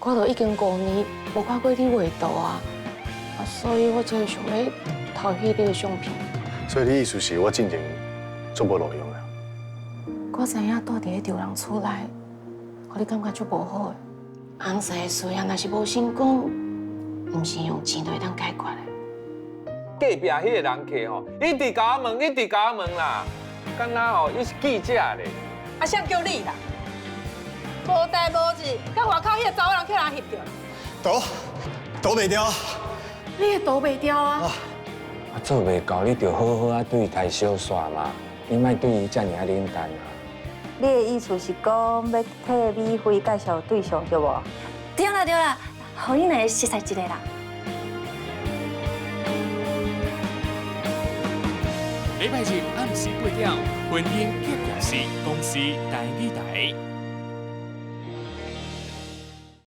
我都已經5年無看過你畫圖啊，啊，所以我才會想欲偷翕你的相片。所以你意思是我進前足無路用啊？我知影蹛佇彼丈人厝內，予你感覺足無好的。尪婿的事啊，若是無成功，毋是用錢就會當解決的。隔壁彼个人客吼，一直共我問，一直共我問啦，敢若吼，伊是記者咧。啊，誰叫你啦？無代無誌，佮外口彼个查某人予人翕著。逃，逃袂掉。你會逃袂掉啊！啊，做袂到，你就好好仔對伊相煞嘛，你莫對伊遮爾仔冷淡啊。你的意思是講欲替美惠介紹對象對無？對啦對啦，予𪜶兩个熟似一下啦。禮拜日暗時8點，婚姻結業式公視台語台。